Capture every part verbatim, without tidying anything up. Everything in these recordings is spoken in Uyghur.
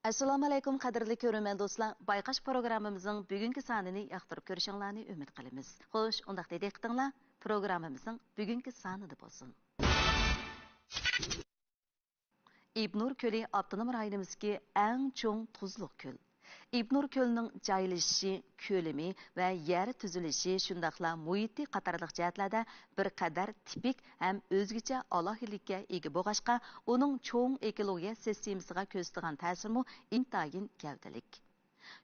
ئەسسالامۇئەلەيكۇم، قەدىرلىك كۆرۈرمەن دوستلار. بايقاش پروگراممىمىزنىڭ بۈگۈنكى سانىنى ياقتۇرۇپ كۆرۈشۈڭلارنى ئۈمىد قىلىمىز. خوش، ئۇنداقتا دىققىتىڭلار پروگراممىمىزنىڭ بۈگۈنكى سانىدا بولسۇن. ئىبنۇر كۆلى ئاپتونوم رايونىمىزدىكى ئەڭ چوڭ تۇزلۇق كۆل. ئىبنۇر كۆلىنىڭ جايلىشىشى، كۆلىمى ۋە يەر تۈزۈلۈشى، شۇنداقلا مۇھىتى قاتارلىق جەھەتلەردە بىر قەدەر تىپىك ھەم ئۆزگىچە ئالاھىدىلىككە ئىگە بولغاچقا، ئۇنىڭ چوڭ ئېكولوگىيە سىستېمىسىغا كۆرسىتىدىغان تەسىرىمۇ ئىنتايىن گەۋدىلىك.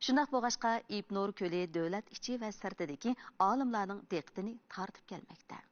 شۇنداق بولغاچقا، ئىبنۇر كۆلى دۆلەت ئىچى ۋە سىرتىدىكى ئالىملارنىڭ دىققىتىنى تارتىپ كەلمەكتە.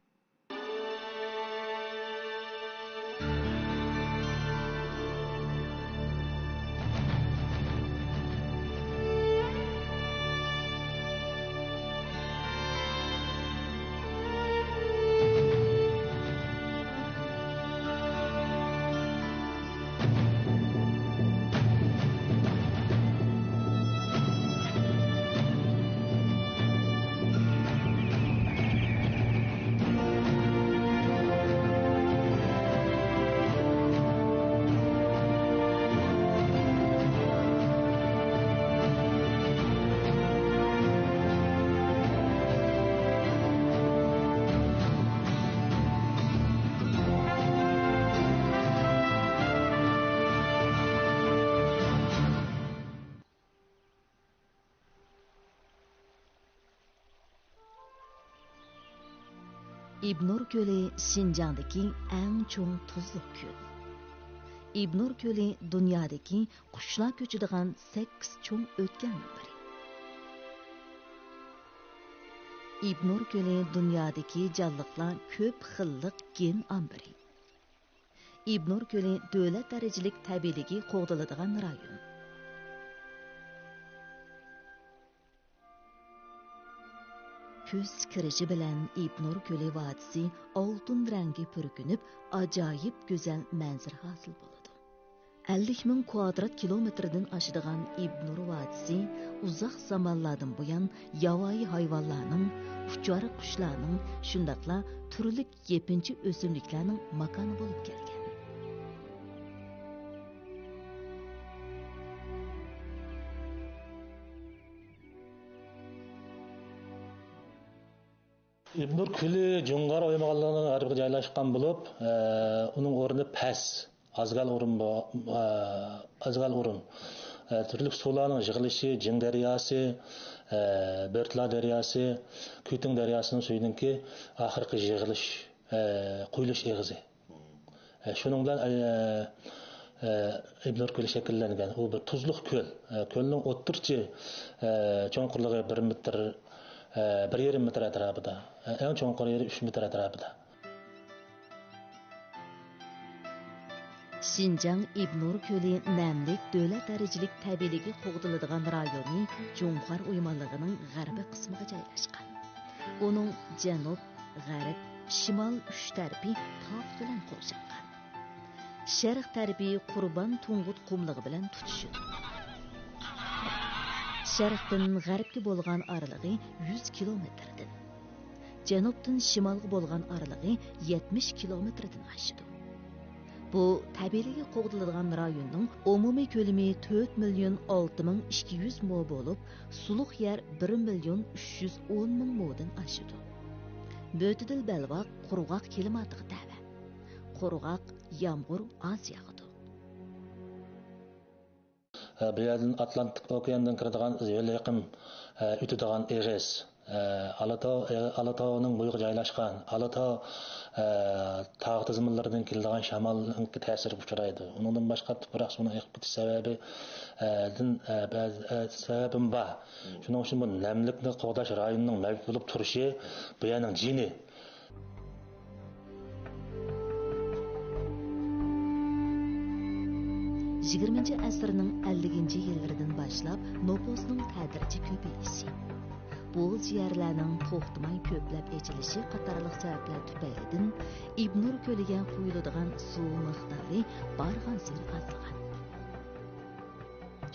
ئىبنۇر كۆلى شىنجاڭدىكى ئەڭ چوڭ تۇزلۇق كۆل. ئىبنۇر كۆلى دۇنيادىكى قۇشلار كۆچىدىغان سەككىز چوڭ ئۆتكەلنىڭ بىرى. ئىبنۇر كۆلى دۇنيادىكى جانلىقلار كۆپ خىللىق گېن ئامبىرى. ئىبنۇر كۆلى دۆلەت دەرىجىلىك تەبىئىيلىكى قوغدىلىدىغان رايون. كۈز كىرىشى بىلەن ئىبنۇر كۆلى ۋادىسى ئالتۇن رەڭگە پۈركىنىپ، ئاجايىپ گۈزەل مەنزىرە ھاسىل بولىدۇ. ئەللىك مىڭ كۋادرات كىلومېتىردىن ئاشىدىغان ئىبنۇر ۋادىسى ئۇزاق زامانلاردىن بۇيان ياۋايى ھايۋانلارنىڭ، ئۇچار قۇشلارنىڭ، شۇنداقلا تۈرلۈك يېپىنچا ئۆسۈملۈكلەرنىڭ ماكانى بولۇپ كەلگەن. ئىبنۇر كۆلى جۇڭغار ئويمىغانلىقىنىڭ غەربىگە جايلاشقان بولۇپ، ئە، ئۇنىڭ ئورنى پەس، ئازگال ئورۇن بو-، ئە، ئازگال ئورۇن. ئە، تۈرلۈك سۇلارنىڭ يىغىلىشى، جىڭ دەرياسى، ئە، بۆرتلا دەرياسى، كۈتۈڭ دەرياسىنىڭ سۈيىنىڭكى ئاخىرقى يىغىلىش، ئە، قۇيۇلۇش ئېغىزى. ئە، شۇنىڭ بىلەن، ئە، ئە، ئىبنۇر كۆلى شەكىللەنگەن. ئۇ بىر تۇزلۇق كۆل. ئە، كۆلنىڭ ئوتتۇرىچە، ئە، چوڭقۇرلۇقى بىر مېتىر، ئە، بىر يېرىم مېتىر ئەتراپىدا. ئە، ئەڭ چوڭقۇر يېرى ئۈچ مېتىر ئەتراپىدا. شىنجاڭ ئىبنۇر كۆلى نەملىك دۆلەت دەرىجىلىك تەبىئىيلىكى قوغدىلىدىغان رايونى جۇڭخۇا ئويمانلىقىنىڭ غەربىي قىسمىغا جايلاشقان. ئۇنىڭ جەنۇب، غەرب، شىمال ئۈچ تەرىپى تاغ بىلەن قورشالغان. شەرق تەرىپى قۇربان تۇڭگۇت قۇملۇقى بىلەن تۇتىشىدۇ. شەرقتىن غەربكە بولغان ئارىلىقى يۈز كىلومېتىردىن، جەنۇبتىن شىمالغا بولغان ئارىلىقى يەتمىش كىلومېتىردىن ئاشىدۇ. بۇ تەبىئىيلىكى قوغدىلىدىغان رايوننىڭ ئومۇمىي كۆلىمى تۆت مىليون ئالتە مىڭ ئىككى يۈز مو بولۇپ، سۇلۇق يەر بىر مىليون ئۈچ يۈز ئون مىڭ مودىن ئاشىدۇ. مۆتىدىل بەلباغ قۇرغاق كىلىماتىغا تەۋە. قۇرغاق، يامغۇر ئاز ياغىدۇ. بۇ يەردىن ئاتلانتىك ئوكياندىن كىرىدىغان يول يېقىم ئۆتىدىغان ئېغىز. ئالاتاغ، ئالاتاغنىڭ بويىغا جايلاشقان. ئالاتاغ تاغ تىزمىلىرىدىن كېلىدىغان شامالنىڭ تەسىرىگە ئۇچرايدۇ. ئۇنىڭدىن باشقا، تۇپراق سۇنىڭ ئېقىپ كېتىش سەۋەبى، دىن، بەزى سەۋەبىمۇ بار. شۇنىڭ ئۈچۈن بۇ نەملىكنى قوغداش رايونىنىڭ مەۋجۇت بولۇپ تۇرۇشى بۇ يەرنىڭ جېنى. يىگىرمىنچى ئەسىرنىڭ ئەللىكىنچى يىللىرىدىن باشلاپ نوپۇسنىڭ تەدرىجىي كۆپىيىشى، بوز يەرلەرنىڭ توختىماي كۆپلەپ ئېچىلىشى قاتارلىق سەۋەبلەر تۈپەيلىدىن ئىبنۇر كۆلىگە قۇيۇلىدىغان سۇ مىقدارى بارغانسېرى ئازلىغان.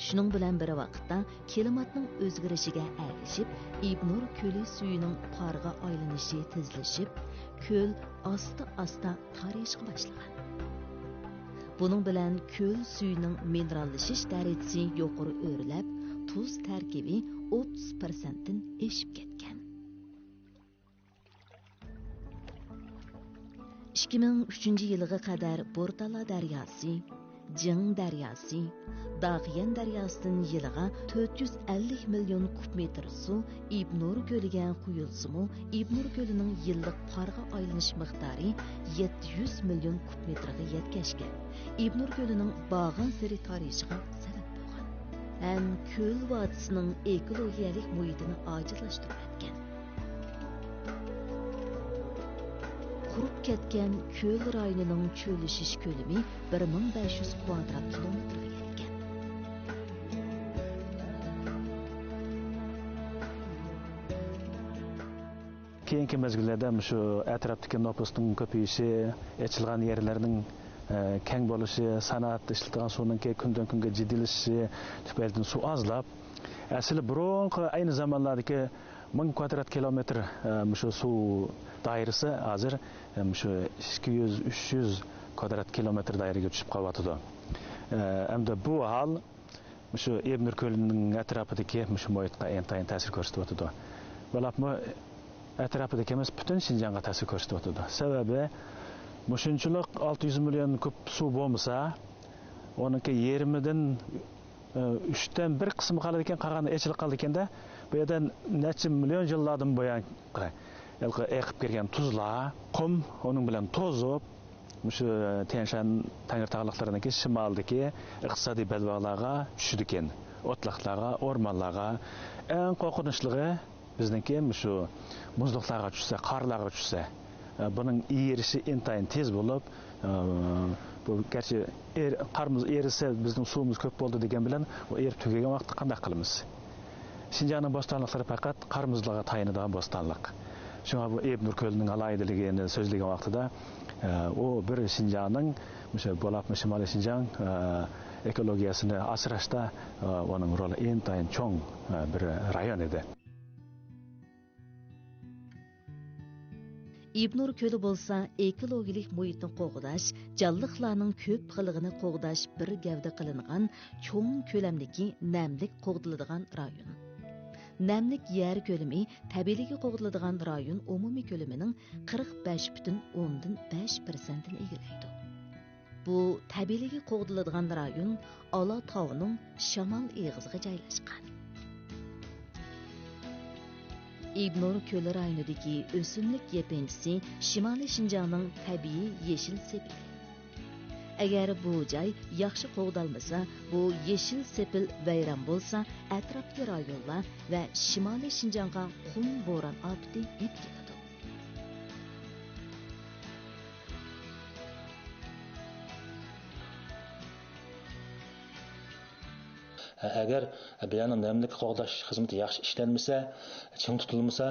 شۇنىڭ بىلەن بىر ۋاقىتتا، كىلىماتنىڭ ئۆزگىرىشىگە ئەگىشىپ، ئىبنۇر كۆلى سۈيىنىڭ پارغا ئايلىنىشى تېزلىشىپ، كۆل ئاستا-ئاستا تارىيىشقا باشلىغان. بۇنىڭ بىلەن كۆل سۈيىنىڭ مىنېراللىشىش دەرىجىسى يۇقىرى ئۆرلەپ، تۇز تەركىبى ئوتتۇز پىرسەنتتىن ئېشىپ كەتكەن. ئىككى مىڭ ئۈچىنچى يىلىغا قەدەر بورتالا دەرياسى، جىڭ دەرياسى، داخيەن دەرياسىدىن يىلىغا تۆت يۈز ئەللىك مىليون كۇب مېتىر سۇ ئىبنۇر كۆلىگە قۇيۇلسىمۇ، ئىبنۇر كۆلىنىڭ يىللىق پارغا ئايلىنىش مىقدارى يەتتە يۈز مىليون كۇب مېتىرغا يەتكەچكە، ئىبنۇر كۆلىنىڭ بارغانسېرى تارىيىشىغا سەۋەب بولغان ھەم كۆل ۋادىسىنىڭ ئېكولوگىيەلىك مۇھىتىنى ئاجىزلاشتۇرۇۋەتكەن. قۇرۇپ كەتكەن كۆل رايونىنىڭ چۆللىشىش كۆلىمى بىر مىڭ بەش يۈز كۋادرات كىلومېتىرغا يەتكەن. كېيىنكى مەزگىللەردە مۇشۇ ئەتراپتىكى نوپۇسنىڭ كۆپىيىشى، ئېچىلغان يەرلەرنىڭ، ئە، كەڭ بولۇشى، سانائەتتە ئىشلىتىدىغان سۇنىڭكى كۈندىن كۈنگە جىددىيلىشىشى تۈپەيلىدىن سۇ ئازلاپ، ئەسلى بۇرۇنقى ئەينى زامانلاردىكى مىڭ كۋادرات كىلومېتىر، ئە، مۇشۇ سۇ دائىرىسى ھازىر، ئە، مۇشۇ ئىككى يۈز، ئۈچ يۈز كۋادرات كىلومېتىر دائىرىگە چۈشۈپ قېلىۋاتىدۇ. ئە، ئەمدى بۇ ھال مۇشۇ ئىبنۇر كۆلىنىڭ ئەتراپىدىكى مۇشۇ مۇھىتقا ئىنتايىن تەسىر كۆرسىتىۋاتىدۇ. بولۇپمۇ ئەتراپىدىكى ئەمەس، پۈتۈن شىنجاڭغا تەسىر كۆرسىتىۋاتىدۇ. سەۋەبى، مۇشۇنچىلىك ئالتە يۈز مىليون كۇب سۇ بولمىسا، ئۇنىڭكى يېرىمىدىن، ئە، ئۈچتىن بىر قىسمى قالىدىكەن، قالغىنى ئېچىلىپ قالىدىكەندە، بۇ يەردە نەچچە مىليون يىللاردىن بۇيان، قاراڭ، ھېلىقى ئېقىپ كىرگەن تۇزلار، قۇم ئۇنىڭ بىلەن توزۇپ، مۇشۇ تيەنشان تەڭرىتاغلىقلىرىنىڭكى شىمالىدىكى ئىقتىسادىي بەلباغلارغا چۈشىدىكەن، ئوتلاقلارغا، ئورمانلارغا. ئەڭ قورقۇنچلۇقى بىزنىڭكى مۇشۇ مۇزلۇقلارغا چۈشسە، قارلارغا چۈشسە، ئە، بۇنىڭ ئېرىشى ئىنتايىن تېز بولۇپ، ئە، بۇ گەرچە ئېر-، قارىمىز ئېرىسە بىزنىڭ سۇيىمىز كۆپ بولدى دېگەن بىلەن، ئۇ ئېرىپ تۈگىگەن ۋاقىتتا قانداق قىلىمىز؟ شىنجاڭنىڭ بوستانلىقلىرى پەقەت قار مۇزلىغا تايىنىدىغان بوستانلىق. شۇڭا بۇ ئىبنۇر كۆلىنىڭ ئالاھىدىلىكىنى سۆزلىگەن ۋاقتىدا، ئە، ئۇ بىر شىنجاڭنىڭ، مۇشۇ بولۇپمۇ شىمالىي شىنجاڭ، ئە، ئېكولوگىيەسىنى ئاسراشتا، ئە، ئۇنىڭ رولى ئىنتايىن چوڭ، ئە، بىر رايون ئىدى. ئىبنۇر كۆلى بولسا ئېكولوگىيەلىك مۇھىتنى قوغداش، جانلىقلارنىڭ كۆپ خىللىقىنى قوغداش بىر گەۋدە قىلىنغان چوڭ كۆلەمدىكى نەملىك قوغدىلىدىغان رايون. نەملىك يەر كۆلىمى تەبىئىيلىكى قوغدىلىدىغان رايون ئومۇمىي كۆلىمىنىڭ قىرىق بەش پۈتۈن ئوندىن بەش پىرسەنتىنى ئىگىلەيدۇ. بۇ تەبىئىيلىكى قوغدىلىدىغان رايون ئالا تاغنىڭ شامال ئېغىزىغا جايلاشقان. ئىبنۇر كۆلى رايونىدىكى ئۆسۈملۈك يېپىنچىسى شىمالىي شىنجاڭنىڭ تەبىئىي يېشىل سېپىلى. ئەگەر بۇ جاي ياخشى قوغدالمىسا، بۇ يېشىل سېپىل ۋەيران بولسا، ئەتراپتىكى رايونلار ۋە شىمالىي شىنجاڭغا قۇم بوران ئاپىتى يېتىپ كېلىدۇ. ئەگەر بۇ يەرنىڭ نەملىك قوغداش خىزمىتى ياخشى ئىشلەنمىسە، چىڭ تۇتۇلمىسا،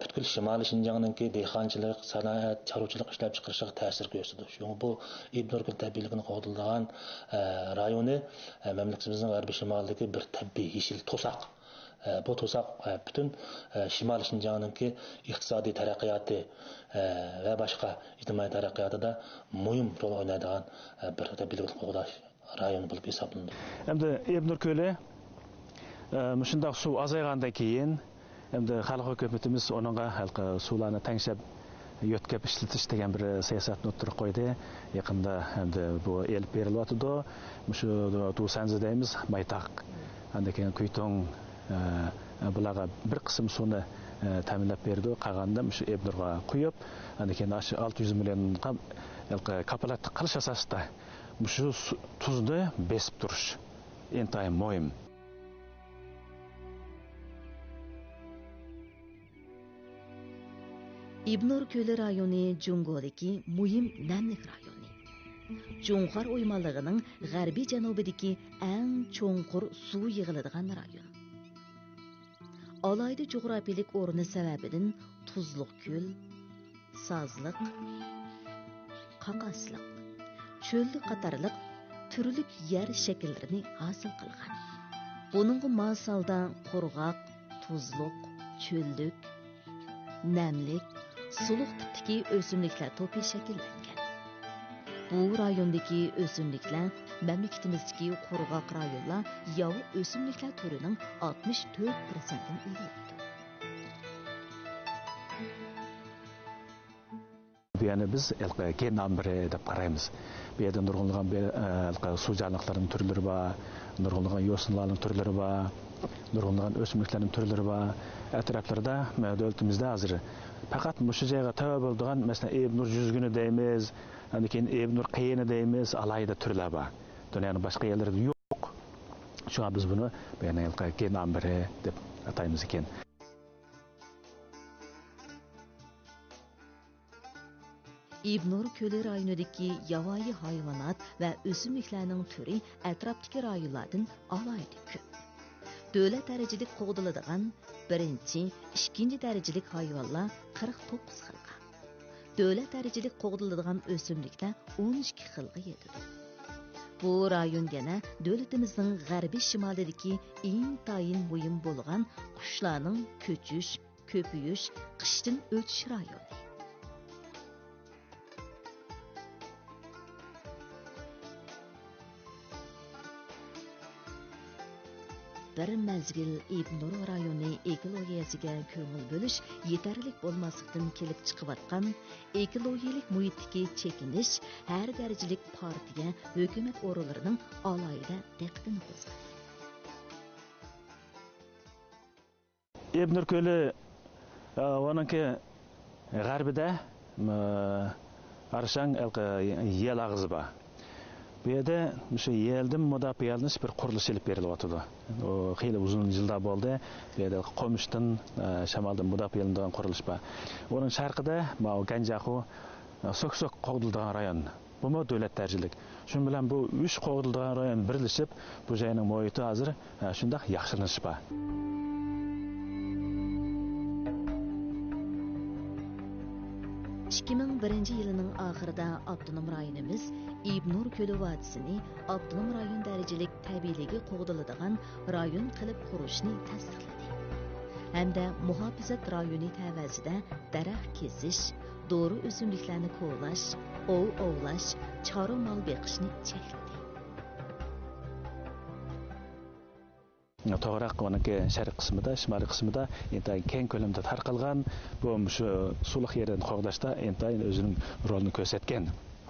پۈتكۈل شىمالىي شىنجاڭنىڭكى دېھقانچىلىق، سانائەت، چارۋىچىلىق ئىشلەپچىقىرىشىغا تەسىر كۆرسىتىدۇ. شۇڭا بۇ ئىبنۇر كۆل تەبىئىيلىكىنى قوغدىلىدىغان رايونى، مەملىكىتىمىزنىڭ غەربىي شىمالىدىكى بىر تەبىئىي يېشىل توساق. بۇ توساق پۈتۈن شىمالىي شىنجاڭنىڭكى ئىقتىسادىي تەرەققىياتى ۋە باشقا ئىجتىمائىي تەرەققىياتىدا مۇھىم رول ئوينايدىغان بىر تەبىئىي قوغداش رايونى بولۇپ ھېسابلىنىدۇ. ئەمدى ئىبنۇر كۆلى، ئە، مۇشۇنداق سۇ ئازايغاندىن كېيىن، ئەمدى خەلق ھۆكۈمىتىمىز ئۇنىڭغا ھېلىقى سۇلارنى تەڭشەپ، يۆتكەپ ئىشلىتىش دېگەن بىر سىياسەتنى ئوتتۇرىغا قويدى. يېقىندا ئەمدى بۇ ئېلىپ بېرىلىۋاتىدۇ. مۇشۇ دۇسەنزى دەيمىز، مايتاق. ئاندىن كېيىن كۈيتۇڭ، ئە، بۇلارغا بىر قىسىم سۇنى، ئە، تەمىنلەپ بېرىدۇ. قالغانىنى مۇشۇ ئىبنۇرغا قۇيۇپ، ئاندىن كېيىن ئاشۇ ئالتە يۈز مىليونغا ھېلىقى كاپالەتلىك قىلىش ئاساسىدا مۇشۇ سۇ، تۇزنى بېسىپ تۇرۇش ئىنتايىن مۇھىم. ئىبنۇر كۆلى رايونى جۇڭگودىكى مۇھىم نەملىك رايونى. جۇڭخۇا ئويمانلىقىنىڭ غەربىي جەنۇبىدىكى ئەڭ چوڭقۇر سۇ يىغىلىدىغان رايون. ئالاھىدە جۇغراپىيىلىك ئورنى سەۋەبىدىن تۇزلۇق كۆل، سازلىق، قاقاسلىق، چۆللۈك قاتارلىق تۈرلۈك يەر شەكىللىرىنى ھاسىل قىلغان. بۇنىڭغا ماس ھالدا قۇرغاق، تۇزلۇق، چۆللۈك، نەملىك، سۇلۇق تىپتىكى ئۆسۈملۈكلەر توپى شەكىللەنگەن. بۇ رايوندىكى ئۆسۈملۈكلەر مەملىكىتىمىزدىكى قۇرغاق رايونلار ياۋا ئۆسۈملۈكلەر تۈرىنىڭ ئاتمىش تۆت پىرسەنتىنى ئىگىلەيدۇ. بۇ يەرنى بىز ھېلىقى گېن ئامبىرى دەپ قارايمىز. بۇ يەردە نۇرغۇنلىغان بىر، ئە، ھېلىقى سۇ جانلىقلىرىنىڭ تۈرلىرى بار، نۇرغۇنلىغان يوسۇنلارنىڭ تۈرلىرى بار، نۇرغۇنلىغان ئۆسۈملۈكلەرنىڭ تۈرلىرى بار. ئەتراپلىرىدا، مە، دۆلىتىمىزدە ھازىر پەقەت مۇشۇ جايغا تەۋە بولىدىغان، مەسىلەن، ئېبنۇر جۈزگۈنى دەيمىز، ئاندىن كېيىن ئېبنۇر قېيىنى دەيمىز، ئالاھىدە تۈرلەر بار. دۇنيانىڭ باشقا يەرلىرىدە يوق. شۇڭا بىز بۇنى بۇ يەرنىڭ ھېلىقى گېن ئامبىرى دەپ ئاتايمىز ئىكەن. ئىبنۇر كۆلى رايونىدىكى ياۋايى ھايۋانات ۋە ئۆسۈملۈكلەرنىڭ تۈرى ئەتراپتىكى رايونلاردىن ئالاھىدە كۆپ. دۆلەت دەرىجىلىك قوغدىلىدىغان بىرىنچى، ئىككىنچى دەرىجىلىك ھايۋانلار قىرىق توققۇز خىلغا، دۆلەت دەرىجىلىك قوغدىلىدىغان ئۆسۈملۈكلەر ئون ئىككى خىلغا يېتىدۇ. بۇ رايون يەنە دۆلىتىمىزنىڭ غەربىي شىمالىدىكى ئىنتايىن مۇھىم بولغان قۇشلارنىڭ كۆچۈش، كۆپىيىش، قىشتىن ئۆتۈش رايونى. بىر مەزگىل ئىبنۇر رايونى ئېكولوگىيەسىگە كۆڭۈل بۆلۈش يېتەرلىك بولماسلىقتىن كېلىپ چىقىۋاتقان ئېكولوگىيەلىك مۇھىتتىكى چېكىنىش ھەر دەرىجىلىك پارتىيە، ھۆكۈمەت ئورۇنلىرىنىڭ ئالاھىدە دىققىتىنى قوزغىدى. ئىبنۇر كۆلى، ئە، ئۇنىڭكى غەربىدە، ئە، ئارشاڭ ھېلىقى يەل ئاغزى بار. بۇ يەردە مۇشۇ يەلدىن مۇداپىئەلىنىش بىر قۇرۇلۇش ئېلىپ بېرىلىۋاتىدۇ. ئۇ خېلى ئۇزۇن يىللار بولدى. بۇ يەردە قومۇشتىن، ئە، شامالدىن مۇداپىئەلىنىدىغان قۇرۇلۇش بار. ئۇنىڭ شەرقىدە ماۋۇ گەنجاخۇ، ئە، سوك-سوك قوغدىلىدىغان رايون. بۇمۇ دۆلەت دەرىجىلىك. شۇنىڭ بىلەن بۇ ئۈچ قوغدىلىدىغان رايون بىرلىشىپ، بۇ جاينىڭ مۇھىتى ھازىر، ھە، شۇنداق ياخشىلىنىشى بار. ئىككى مىڭ بىرىنچى يىلىنىڭ ئاخىرىدا ئاپتونوم رايونىمىز ئىبنۇر كۆلى ۋادىسىنى ئاپتونوم رايون دەرىجىلىك تەبىئىيلىكى قوغدىلىدىغان رايون قىلىپ قۇرۇشنى تەستىقلىدى ھەمدە مۇھاپىزەت رايونى تەۋەسىدە دەرەخ كېسىش، دورا ئۆسۈملۈكلەرنى كولاش، ئوۋ ئوۋلاش، چارۋا مال بېقىشنى چەكلىدى. توغراق ئۇنىڭكى شەرقىي قىسمىدا، شىمالىي قىسمىدا ئىنتايىن كەڭ كۆلەمدە تارقالغان، بۇ مۇشۇ سۇلۇق يەرلەرنى قوغداشتا ئىنتايىن ئۆزىنىڭ رولىنى كۆرسەتكەن.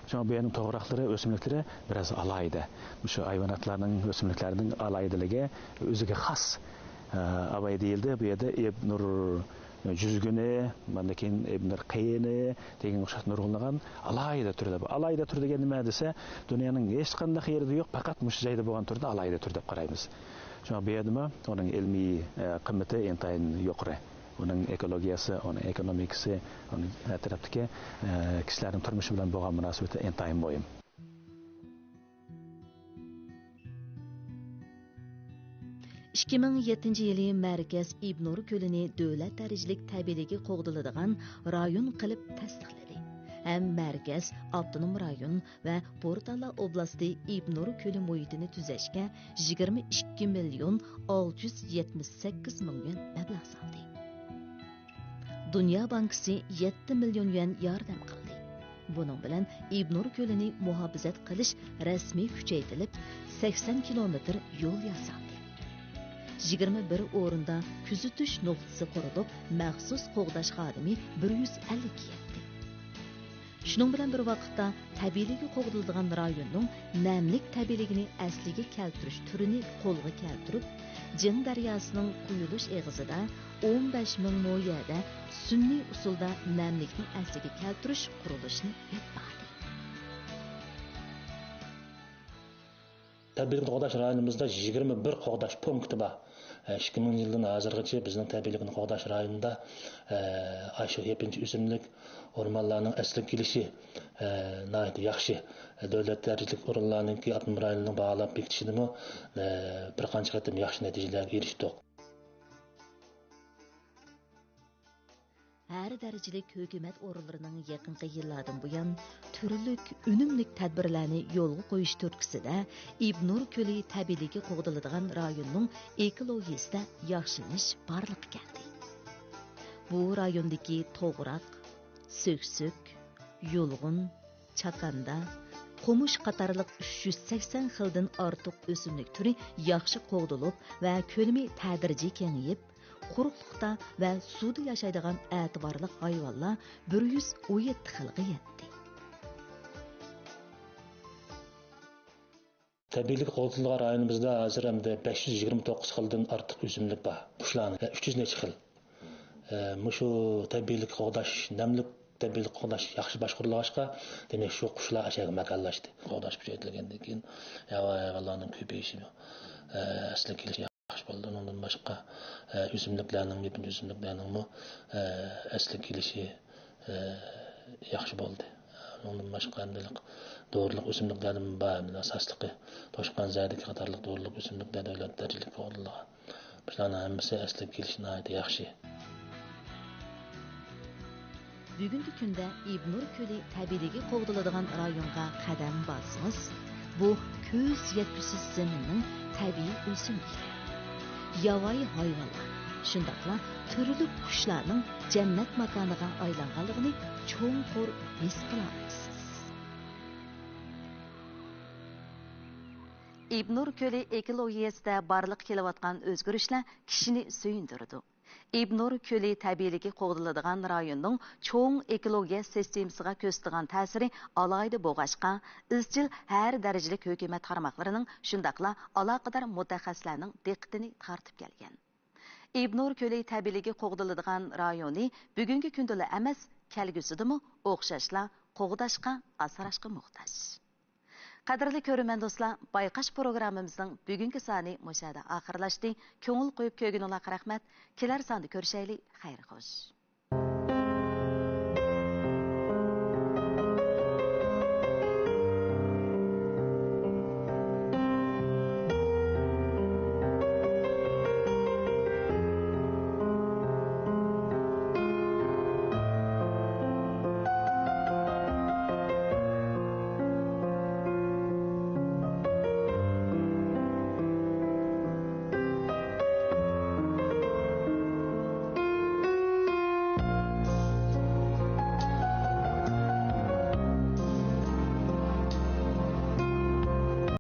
شۇڭا بۇ يەرنىڭ توغراقلىرى، ئۆسۈملۈكلىرى بىراز ئالاھىدە. مۇشۇ ھايۋاناتلارنىڭ، ئۆسۈملۈكلەرنىڭ ئالاھىدىلىكى ئۆزىگە خاس. ئە، ئاۋاي دېيىلدى، بۇ يەردە ئېبنۇر جۈزگۈنى، ئاندىن كېيىن ئېبنۇر قېيىنى دېگەن ئوخشاش نۇرغۇنلىغان ئالاھىدە تۈرلەر بار. ئالاھىدە تۈر دېگەن نېمە دېسە، دۇنيانىڭ ھېچقانداق يېرىدە يوق، پەقەت مۇشۇ جايدا بولغان تۈرنى ئالاھىدە تۈر دەپ قارايمىز. شۇڭا بۇ يەردىمۇ ئۇنىڭ ئىلمىي، ئە، قىممىتى ئىنتايىن يۇقىرى. ئۇنىڭ ئېكولوگىيەسى، ئۇنىڭ ئېكونومىكىسى، ئۇنىڭ ئەتراپتىكى، ئە، كىشىلەرنىڭ تۇرمۇشى بىلەن بولغان مۇناسىۋىتى ئىنتايىن مۇھىم. ئىككى مىڭ يەتتىنچى يىلى مەركەز ئىبنۇر كۆلىنى دۆلەت دەرىجىلىك تەبىئىيلىكى قوغدىلىدىغان رايون قىلىپ تەستىقلىدى ھەم مەركەز ئاپتونوم رايون ۋە بورتالا ئوبلاستى ئىبنۇر كۆلى مۇھىتىنى تۈزەشكە يىگىرمە ئىككى مىليون ئالتە يۈز يەتمىش سەككىز مىڭ يۈەن مەبلەغ سالدى. دۇنيا بانكىسى يەتتە مىليون يۈەن ياردەم قىلدى. بۇنىڭ بىلەن ئىبنۇر كۆلىنى مۇھاپىزەت قىلىش رەسمىي كۈچەيتىلىپ، سەكسەن كىلومېتىر يول ياسالدى. يىگىرمە بىر ئورۇندا كۆزىتىش نۇقتىسى قۇرۇلۇپ، مەخسۇس قوغداش خادىمى بىر يۈز ئەللىككە يەتتى. شۇنىڭ بىلەن بىر ۋاقىتتا، تەبىئىيلىكى قوغدىلىدىغان رايوننىڭ نەملىك تەبىئىيلىكىنى ئەسلىگە كەلتۈرۈش تۈرىنى قولغا كەلتۈرۈپ، جىڭ دەرياسىنىڭ قۇيۇلۇش ئېغىزىدا ئون بەش مىڭ مو يەردە سۈنئىي ئۇسۇلدا نەملىكنى ئەسلىگە كەلتۈرۈش قۇرۇلۇشىنى ئېلىپ باردى. تەبىئىي قوغداش رايونىمىزدا يىگىرمە بىر قوغداش پونكىتى بار. ئىككى مىڭ يىلدىن ھازىرغىچە بىزنىڭ تەبىئىيلىكنى قوغداش رايونىدا، ئاشۇ يېپىنچا ئۆسۈملۈك ئورمانلارنىڭ ئەسلىگە كېلىشى، ناھايىتى ياخشى. دۆلەت دەرىجىلىك ئورۇنلارنىڭكى ئاپتونوم رايوننىڭ باھالاپ بېكىتىشىدىمۇ، بىر قانچە قېتىم ياخشى نەتىجىلەرگە ئېرىشتۇق. ھەر دەرىجىلىك ھۆكۈمەت ئورۇنلىرىنىڭ يېقىنقى يىللاردىن بۇيان تۈرلۈك ئۈنۈملۈك تەدبىرلەرنى يولغا قويۇش تۈرتكىسىدە ئىبنۇر كۆلى تەبىئىيلىكى قوغدىلىدىغان رايوننىڭ ئېكولوگىيىسىدە ياخشىلىنىش بارلىققا كەلدى. بۇ رايوندىكى توغراق، سۆكسۆك، يۇلغۇن، چاكاندا، قومۇش قاتارلىق ئۈچ يۈز سەكسەن خىلدىن ئارتۇق ئۆسۈملۈك تۈرى ياخشى قوغدىلىپ ۋە كۆلىمى تەدرىجىي كېڭىيىپ، قۇرۇقلۇقتا ۋە سۇدا ياشايدىغان ئەتىۋارلىق ھايۋانلار بىر يۈز ئون يەتتە خىلغا يەتتى. تەبىئىيلىككە قوغدىلىدىغان رايونىمىزدا ھازىر ئەمدى بەش يۈز يىگىرمە توققۇز خىلدىن ئارتۇق ئۆسۈملۈك بار. قۇشلارنىڭ ئۈچ يۈز نەچچە خىل. ئە، مۇشۇ تەبىئىيلىككە قوغداش، نەملىك تەبىئىيلىككە قوغداش ياخشى باشقۇرۇلغاچقا، دېمەك، شۇ قۇشلار ئەشەگە ماكانلاشتى. قوغداش كۈچەيتىلگەندىن كېيىن، ياۋايى ھايۋانلارنىڭ كۆپىيىشى، ئە، ئەسلىگە كېلىشى ياخشى بولدى. ئۇنىڭدىن باشقا، ئە، ئۆسۈملۈكلەرنىڭ، يېپىنچا ئۆسۈملۈكلەرنىڭمۇ، ئە، ئەسلىگە كېلىشى، ئە، ياخشى بولدى. ئۇنىڭدىن باشقا، ئەمدىلىك دورىلىق ئۆسۈملۈكلەردىمۇ بار، ئەمدى ئاساسلىقى توشقان زەردىكى قاتارلىق دورىلىق ئۆسۈملۈكلەر دۆلەت دەرىجىلىك قوغدىلىدىغان. بۇلارنىڭ ھەممىسى ئەسلىگە كېلىشى ناھايىتى ياخشى. بۈگۈنكى كۈندە ئىبنۇر كۆلى تەبىئىيلىكى قوغدىلىدىغان رايونغا قەدەم باسسىڭىز، بۇ كۆز يەتكۈسىز زېمىننىڭ تەبىئىي ئۆسۈملۈكلىرى، ياۋايى ھايۋانلار، شۇنداقلا تۈرلۈك قۇشلارنىڭ جەننەت ماكانىغا ئايلانغانلىقىنى چوڭقۇر ھېس قىلالايسىز. ئىبنۇر كۆلى ئېكولوگىيەسىدە بارلىققا كېلىۋاتقان ئۆزگىرىشلەر كىشىنى سۆيۈندۈرىدۇ. ئىبنۇر كۆلى تەبىئىيلىكى قوغدىلىدىغان رايوننىڭ چوڭ ئېكولوگىيە سىستېمىسىغا كۆرسىتىدىغان تەسىرى ئالاھىدە بولغاچقا، ئىزچىل ھەر دەرىجىلىك ھۆكۈمەت تارماقلىرىنىڭ، شۇنداقلا ئالاقىدار مۇتەخەسسىسلەرنىڭ دىققىتىنى تارتىپ كەلگەن. ئىبنۇر كۆلى تەبىئىيلىكى قوغدىلىدىغان رايونى بۈگۈنكى كۈندىلا ئەمەس، كەلگۈسىدىمۇ ئوخشاشلا قوغداشقا، ئاسراشقا موھتاج. قەدىرلىك كۆرۈرمەن دوستلار، بايقاش پروگراممىمىزنىڭ بۈگۈنكى سانى مۇشۇ يەردە ئاخىرلاشتى. كۆڭۈل قويۇپ كۆرگىنىڭلارغا رەھمەت. كېلەر ساندا كۆرۈشەيلى. خەير خوش.